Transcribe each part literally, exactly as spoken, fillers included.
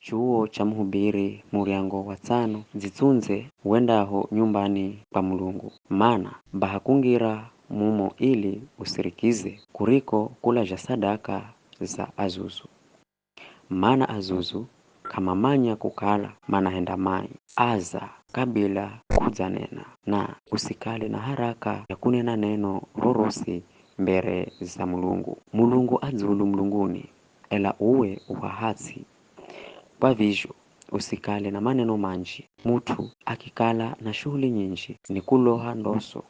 chuwo cha muhubiri muryango wa tsano, dzitsundze wendaho nyumbani kwa Mulungu. Mana baha kungira mumo ili usirikize kuriko kulazha sadaka za azuzu. Mana azuzu k'amamanya kukala manahenda mai, aza kabila kudzanena, na usikale na haraka ya kunena neno rorosi mbere za Mulungu. Mulungu a dzulu mulunguni, ela uwe u haha ts'i. Kwa vizho, usikale na maneno manji. Mut'u akikala na shuhuli nyinji, ni kuloha ndoso,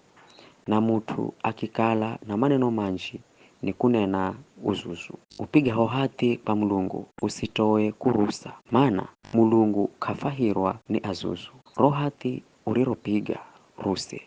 na mut'u akikala na maneno manji, ni kunena uzuzu. Upigaho hathi kwa Mulungu, usitoe kurusa, mana Mulungu k'afahirwa ni azuzu. Ro hathi uriropiga, ruse.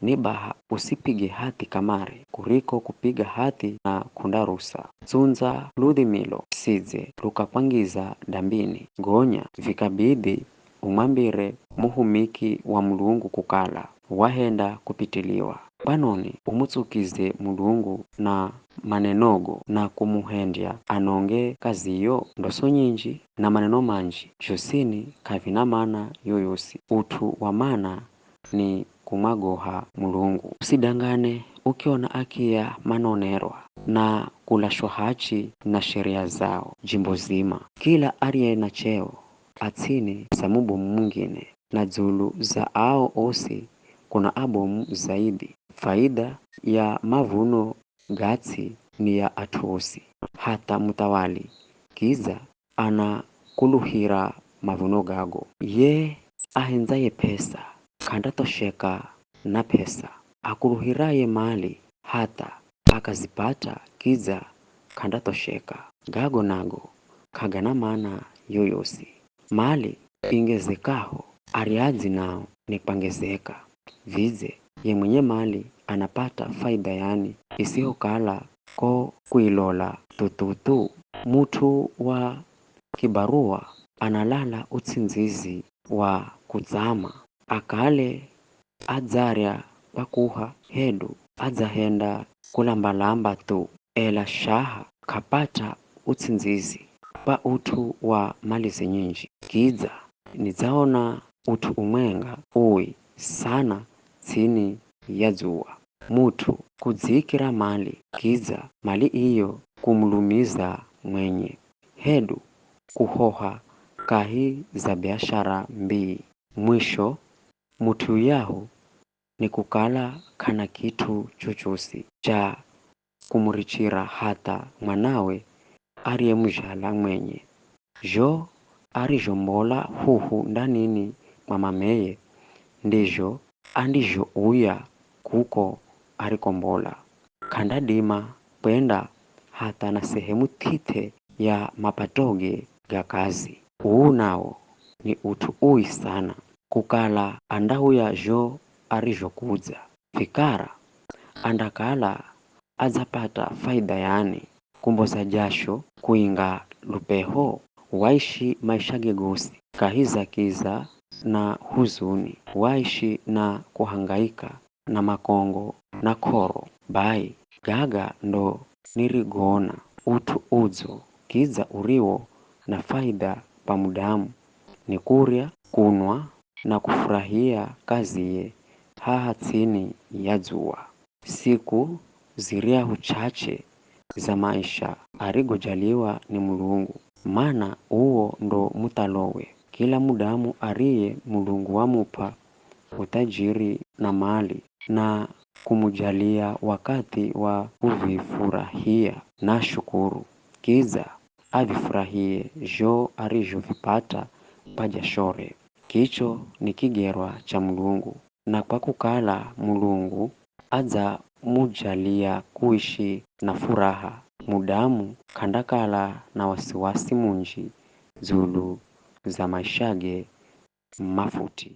Ni baha usipige hathi kamare, kuriko kupiga hathi na k'undarusa. Tsundza ludhimilo, sidze lukakwangiza dambini. Gonya vikabidhi umwambire muhumiki wa Mulungu kukala wahenda kupitiliwa. Kwanoni umutsukize Mulungu na manenogo na kumuhendya anonge kaziyo? Ndoso nyinji na maneno manji, zhosini k'avina mana yoyosi. Ut'u wa mana ni kumwagoha Mulungu. Usidangane ukiona akiya manonerwa na kulashwa hachi na sheria zao jimbo zima. Kila ariye na cheo a ts'ini za mubomu mungine, na dzulu za ao osi kuna abomu zaidhi. Faida ya mavuno ga ts'i ni ya at'u osi, hatha muthawali, kidza anakuluhira mavuno gago. Ye ahendzaye p'esa k'andathosheka na p'esa, akuluhiraye mali hatha akazipata kidza k'andathosheka. Gago nago k'agana mana yoyosi. Mali ingezekaho, ariadzi nao ni kwangezeka. Vidze ye mwenye mali anapata faida yani isihokala ko kuilola thuthuthu? Mut'u wa kibaruwa analala uts'indzizi wa kutsama, akale adzarya kwa kuha hedu adzahenda kulambalamba thu, ela shaha k'apata uts'indzizi kwa ut'u wa malize nyinji. Kidza nidzaona ut'u umwenga ui sana ts'ini ya dzuwa, mut'u kudziikira mali kidza mali iyo kumulumiza mwenye, hedu kuhoha kahi za biashara mbii. Mwisho, mut'u yuyahu ni kukala k'ana kit'u chochosi cha kumurichira hatha mwanawe ariyemuzhala mwenye. Zho arizhombola huhu ndanini mwa mameye, ndizho andizhouya kuko arikombola. K'andadima kwenda hatha na sehemu thithe ya mapatoge ga kazi. Uu nawo ni ut'u ui sana, kukala andauya zho arizhokudza. Vikara andakala adzapata faida yani kumboza jasho kuinga lupeho? Waishi maishage gosi kahi za kiza na huzuni, waishi na kuhangaika na makongo na k'oro. Bai gaga ndo nirigoona, ut'u udzo kidza uriwo na faida kwa mudamu ni kurya, kunwa na kufurahia kaziye haha ts'ini ya dzuwa. Siku ziryahu ch'ach'e za maisha arigojaliwa ni Mulungu, mana uwo ndo muthalowe. Kila mudamu ariye Mulungu wamup'a uthajiri na mali, na kumujalia wakathi wa kuvifurahia, nashukuru. Kidza avifurahie zho arizhovipata kwa jashore. Kicho ni kigerwa cha Mulungu. Na kwa kukala Mulungu adzamujalia kuishi na furaha, mudamu k'andakala na wasiwasi munji dzulu za maishage mafuti.